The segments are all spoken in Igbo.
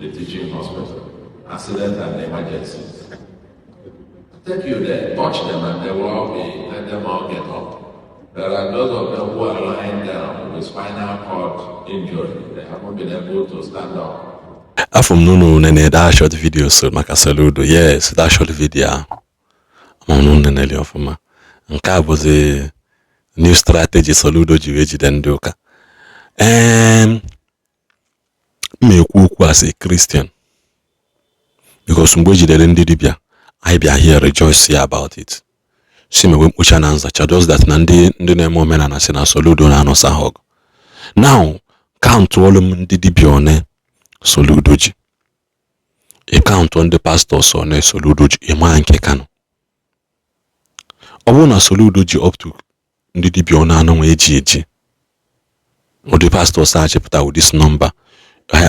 The teaching hospital, accident and emergencies. Take you there, touch them, and they will all be, let them all get up. There are those of them who are lying down with spinal cord injury. They haven't been able to stand up. Afọ m n'ụlọ nene that short video, so maka Soludo, yes, that short video ahụ, ama m n'ụlọ neneli ọfụma. Nke a bụzi new strategy Soludo ji wee jide ndị ụka. M ekwu okwu as a Christian because mgbe e jidere ndị dibịa, anyị bịa here rejoice here about it, si mewe mkpocha na nzacha, just that na ndị na-eme omenala si na Soludo na-anụsa ha ọgụ. Now, countụọlụ m ndị dibịa one Soludo ji, ị countụ ndị pastors one Soludo ji, ịma nke Kano. Ọ bụrụ na Soludo ji up to ndị dibịa one anọ nwa eji ụdị pastors a chepụta with this number,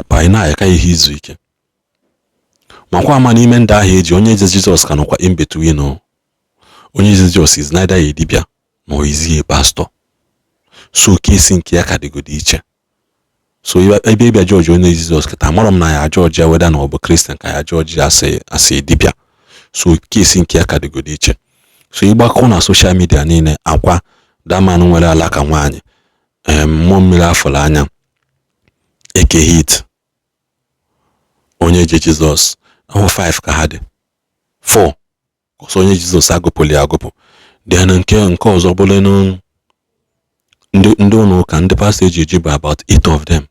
anyị na-ayaka ihe izu ike makwa ama n'ime ndị ahụ eji. Onye eze Jizọs ka nọkwa in between o. Onye eze Jizọs is neither a dibịa nor is he a pastor, so case nke ya ka dịgodi iche. So ebe ịbịa judge onye Jizọs kịta, amarọ m na ya judge ya weda na ọ bụ Christian ka ya judge ya asị dibịa. So case nke ya ka dịgodi iche. So ịgbakọ na social media niile, akwa daman nwere alaka nwaanyị, mmụọ mmiri afọrọ anya, Eke Hit, onye je Jizọs ahụ, 5 ka ha dị, 4 ọsọ onye Jizọs agụpụrụ ya agụpụ. Then nke ọzọ bụrụ ndị ụlọ ụka, ndị pastọ eji eji bụ about 8 of them.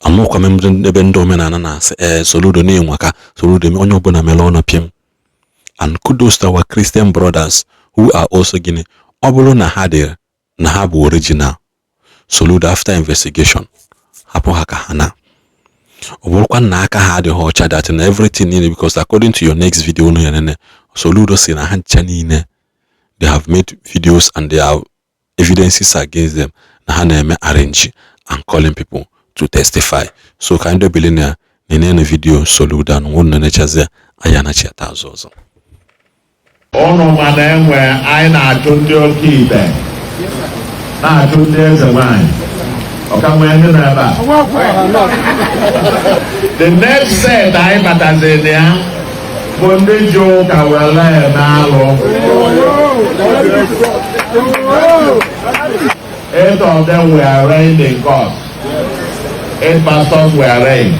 Amụkwa m ebe ndị omenala na-asị, ee, Soludo na-enwe ka Soludo onye ọbụla mere ọnụ pịm. And kudos to our Christian brothers who are also gịnị, ọ bụrụ na ha dị na ha bụ original, Soludo after investigation hapụ ha ka ha na ọ bụrụkwa na aka ha adịghị ọcha, that na everything niile, because according to your next video unu ya nene, Soludo si na ha ncha niile, they have made videos and they have evidences against them, na ha na-eme arrange and calling people to testify. So ka ndị dobili na nenene video Soludo anụ unu nenechazie, anyị anachiata azụ ọzọ. Ụnụ ma na enwe anyị na-achụ ndị oke ibe, na-achụ ndị eze nwanyị, ọka nwee ndị nọ ebe a. The next set anyị bataziri na ya bụ ndị ji ụka were eme alụ. Eight of them were arraigned in court. Eight pastors were arraigned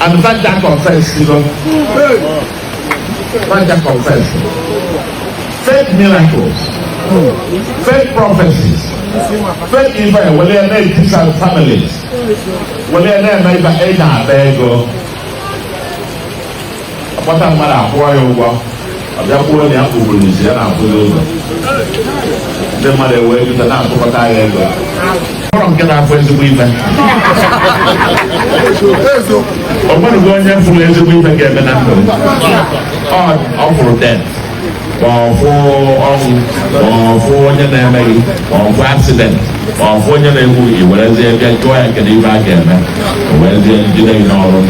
and Fanja confessed. Fanja confessed fake miracles, fake prophecies, fake ife were na-etisa families, were na-eme ife ị na-akpa ego, akpọta mmadụ, akwụọ ya ụgwọ, ọ bịa kwuo na ya kpụgburu isi ya na-akwụzi ụzọ, ndị mmadụ ewee bido na-atụkọta ya ego. Ụlọ nke na-afụ ezigbo ife, o nweghị onye fụrụ ezigbo ife ga-eme na ndụ ọ fụrụ death, ma ọ fụ ọnwụ, ma ọ fụ onye na-emeghị, ma ọ fụ accident, ma ọ fụ onye na-egbu i werezie bịa jụọ ya kedu ife a ga-eme, o werezie jide gị n'ọrụ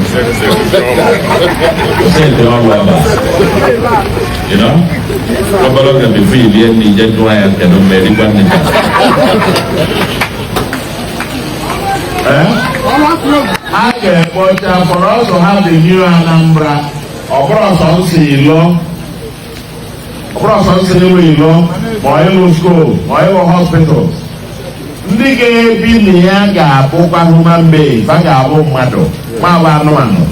senti ọrụ ebe a, obere oge before ilie nne, ije jụọ ya kedu mgbe erikwa nne. A ga-ekpocha for us to have the new Anambra. Ọ bụrụ sọ nsị ilo, ọ bụrụ sọ nsị ịlụ ilo, ma ọ ịlụ school, ma ọ ịlụ hospitals, ndị ga-ebi na ya ga-abụkwa human beings, ha ga-abụ mmadụ ma bụ anụmanụ.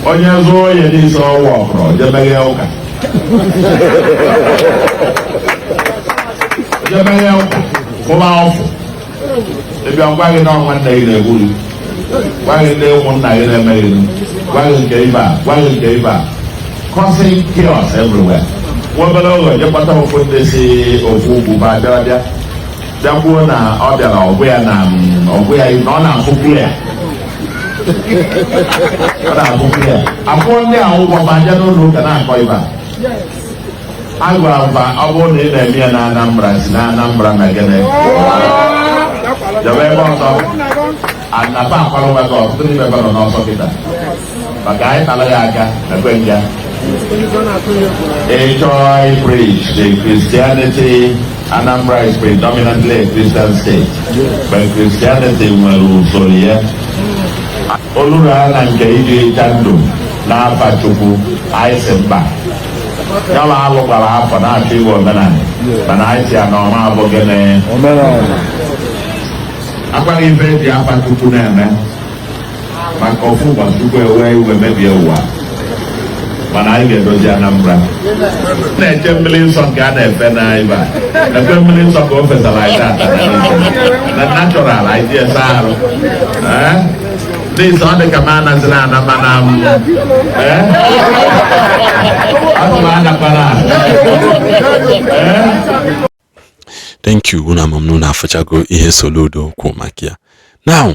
Onye zụọ ya n'isi ọwa ọkọrọ jemeghe ụka, jemeghe ụka, kwụba ọfụ, ịbịa gwa gị na nwanne gị na-egbu gị, gwa gị ndị ụmụnna gị na-emeghị gị, gwa gị nke ibe a, gwa gị nke ibe a, causing chaos everywhere. Nwa obere oge, jekpata ofu ndị si ofu ugwu ba bịara bịa bịa kwuo na ọ bịara ọgwụ ya na ọgwụ ya na ọ na-afụ clear, ọ na-afụ clear. Akwụọ ndị a ụgwọ ma bịa n'ụlọ ụka na-akọ ibe a. A gwara m fa, ọ bụrụ na ị na-eme ya na Anambra, si na Anambra na gịnị jebe ebe ọzọ anapa akwara maka ọtụtụ n'ime ebe nọ n'ọsọ kịta maka anyị tara ya aka ekwe nga. Enjoy preach the Christianity. Anambra is predominantly a Christian state, but Christianity nwere usoro ya. Oluru ha na nke iji ịcha ndụ n'afa Chukwu, anyị si mba. Ya bụ alụ gbara afọ na-achọ iwe omenala, mana anyị si ya na ọma abụ gịnị akwaghị ife eji afa Chukwu na-eme, maka ofu ụbọchị Chukwu ewe iwe mebie ụwa. Mana anyị ga-edozi Anambra. Na-eche mmiri nsọ nke a na-efe na ebe a, efe mmiri nsọ ka o fesara anyị tata na natural anyị ji esa arụ. This ọ dị ka m anaziri ana, mana m asị m anakwara. Thank you. Unu amam na afụchago ihe Soludo kwu maka ya. Now,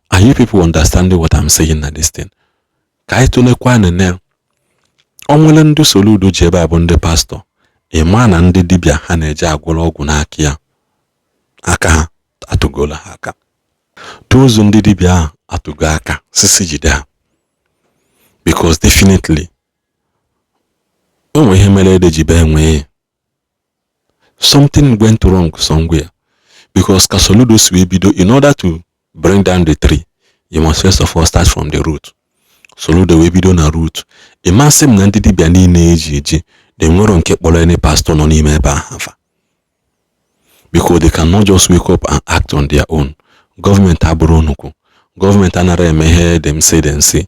are you people understanding what I'm saying na this thing? Ka anyị tụlekwa nene o nwere ndị Soludo ji ebe a bụ ndị pastọ. Ịma na ndị dibịa ha na-eje agwụrụ ọgwụ n'aka ya, aka ha atụgola ha aka tozu. Ndị dibịa ahụ atụgo aka sisi jide ha, because definitely o nwere ihe mere ede ji bee nwee. Something went wrong somewhere, because ka Soludo si wee bido, in order to bring down the tree, you must first of all start from the root. Soludo wee bido na root. Ịmasị m na ndị dibịa niile eji eji de nwere nke kpọrọ any pastor nọ n'ime ebe ahụ afa, because they cannot just wake up and act on their own. Gọọmenti abụrụ nnukwu gọọmenti anara eme ihe dem say dem say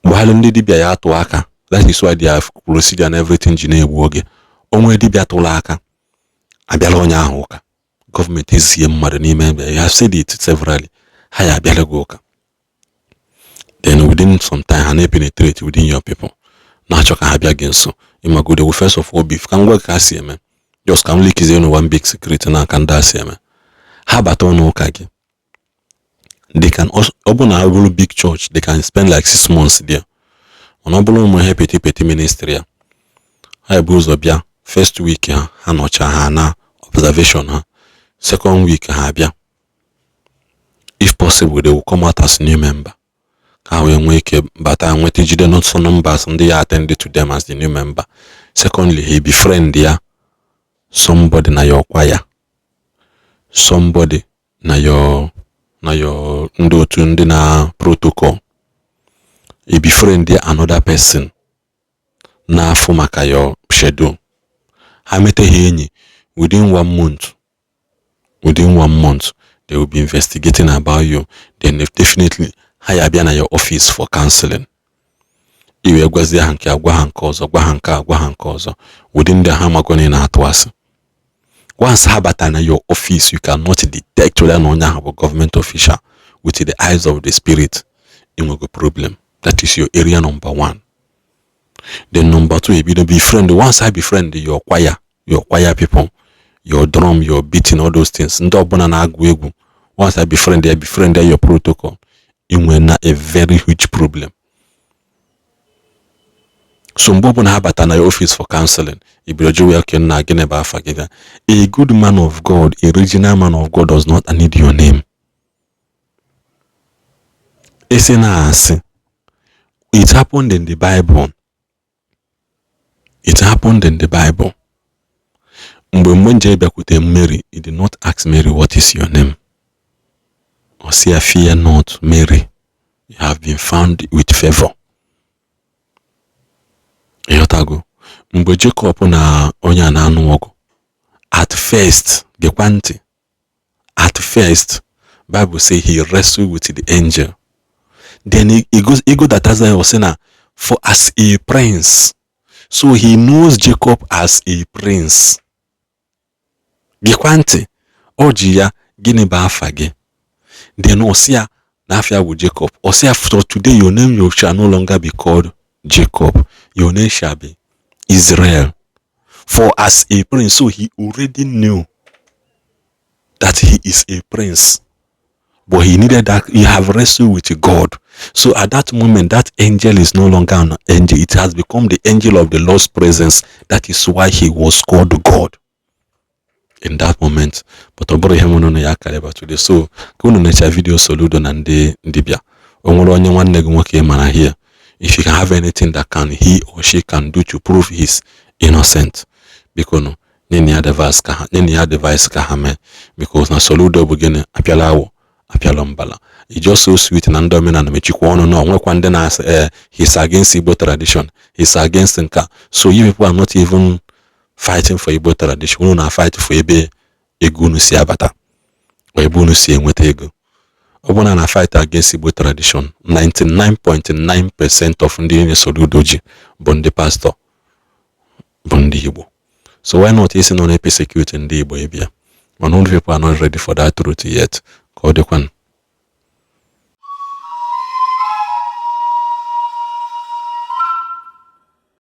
gbaalụ ndị dibịa ya atụ aka. That is why their procedure and everything ji na-egbu oge. Onwe dibịa tụrụ aka, abịala onye ahụ ụka. Gọọmenti ezie mmadụ n'ime ebe ya have said it severally, ha ya abịala gị ụka. Then within some time, ha na-penetrate within your people, na-achọ ka ha bịa gị nso. Ịmagodo we first of all beef ka m gwa gị ka ha si eme. Just ka m leakizie unu one big secret na aka ndị a si eme. Ha bata ụlọ ụka gị, they can also, ọ bụ na ọ bụrụ big church, they can spend like 6 months there. Mana ọ bụrụ ụmụ ihe petty petty ministry ya, ha ebu ụzọ bịa first week, ha ha nọcha ha na observation ha. Second week ha abịa, if possible they will come out as new member, ka ha wee nwee ike bata nweta jide nọtụ numbers ndị ya attend to them as the new member. Secondly, he befriend ya somebody na your choir, somebody na your ndị otu ndị na protocol. He befriend ya another person na-afụ maka your schedule. Ha meteghị enyi, within one month, within one month they will be investigating about you. Then if definitely ha ya abịa na your office for counseling, i wee gwazie ha nke a, gwa ha nke ọzọ, gwa ha nke a, gwa ha nke ọzọ. Within the ha mago na ị na-atụ asị. Once ha bata na your office, you cannot detect whether na onye ahụ bụ government official with the eyes of the spirit. Inwego problem. That is your area number one. Then number two, ebido befriend. Once I befriend your choir, your choir people, your drum, your beating, all those things, ndị ọbụla na-agụ egwu, once I befriend ya, befriend ya your protocol, inwe na a very huge problem. So mgbe ọbụla ha bata na your office for counseling, ibido jụwa ya, nna, gịnị bụ afa gị? A good man of God, a original man of God, does not need your name. Esi na asị, it happened in the Bible. It happened in the Bible. Mgbe nje bịakwute Mary, he did not ask Mary, "What is your name?" Ọ sị ya, "Fear not, Mary, you have been found with favor." Ịghọtago? Mgbe Jacob na onye a na-anụ ọgụ at first, gekwa ntị, at first Bible say he wrestled with the angel. Then he go that ọ sị na for as a prince. So he knows Jacob as a prince. Gekwa ntị, ọ ji ya, "Gịnị bụ afa gị?" Then ọ sị ya na afa ya bụ Jacob. Ọ sị ya, "For today your name, you shall no longer be called Jacob, your name shall be Israel." For as a prince. So he already knew that he is a prince, but he needed that he have wrestled with God. So at that moment, that angel is no longer an angel. It has become the angel of the Lord's presence. That is why he was called God in that moment. But ọ bụrụ ihe mụnụ na ya karịba today. So ka unu necha video Soludo na ndị dibịa, o nwere onye nwanne gị nwoke mara here, if you can have anything that can he or she can do to prove his innocent, biko nụ nye ya advice ka ha nye ya advice ka ha mee, because na Soludo bụ gịnị apịala awọ. Apịalụ mbala. It's just so sweet na ndị omenala mechikwa ọnụ na onwekwa ndị na-asị, "Ee, he's against Igbo tradition, he's against nka." So you people are not even fighting for Igbo tradition. Unu na fight for ebe ego unu si abata, ebe unu si enweta ego. Ọ bụrụ na na fight against Igbo tradition, 99.9% of ndị na-esoro Udoji bụ ndị pastọ, bụ ndị Igbo. So why not isi nọ na-persecute ndị Igbo ịbịa? Mana all people are not ready for that truth yet. Ka ọ dịkwanụ.